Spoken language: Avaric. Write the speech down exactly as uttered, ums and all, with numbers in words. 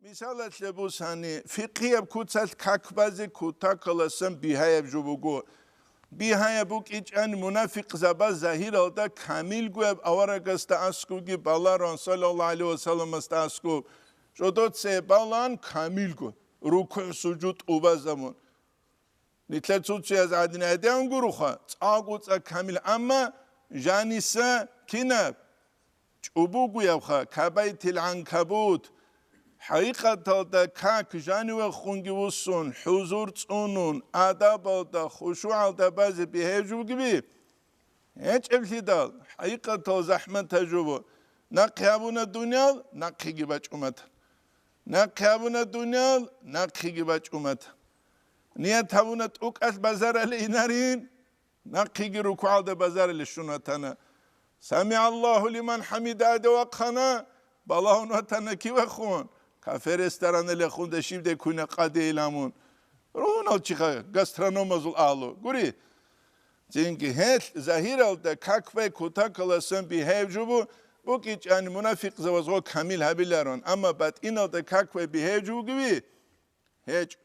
Мисалалъе бусани, фикъгьияб куцалъ как базе кутакаласан бигьаяб жо буго. Бигьаяб букӀичӀани, мунафикъзаба загьиралда камилгояб аварагасда аскӀобги баларон, саллаллагьу гӀалайгьи вассаламасда аскӀоб. Жодоце балан камилго, рукугӀ-сужуд тӀубазабун. Нилъер цуцуяз гӀадин гӀедегӀун гуроха, цӀакъго цӀакъ камил, амма жаниса кинаб? ЧӀубугуябха, кабайтил гӀанкабут. ХӀакъикъаталда как жанивехунги вуссун, хӀузур цӀунун, адабалда, хушугӀалда базе бигьаяб жо бугеби? ГьечӀеблъидал, хӀакъикъатал захӀматаб жо бу. Нахъе гьабуна дуниял, нахъеги бачӀумат. Нахъе гьабуна дуниял, нахъеги бачӀумат. Ният гьабуна тӀокӀалъ базарале инарин, нахъеги рукугӀалда базарале щун ватана. СамигӀаллагьу лиман хӀамида аде вахъана, балагьун ватана кивехун, кафер ресторанилехун дашибде куйна къадейиламун. Ругьунал чиха гастрономазул агьлу. Гури, цинги гьелъ загьиралда как бай кутакаласан бигьаяб жо бу, букӀичӀани мунафикъзабаз гъо камил гьабиларун, амма батӀиналда как бай бигьаяб жо бугеби? ГьечӀо.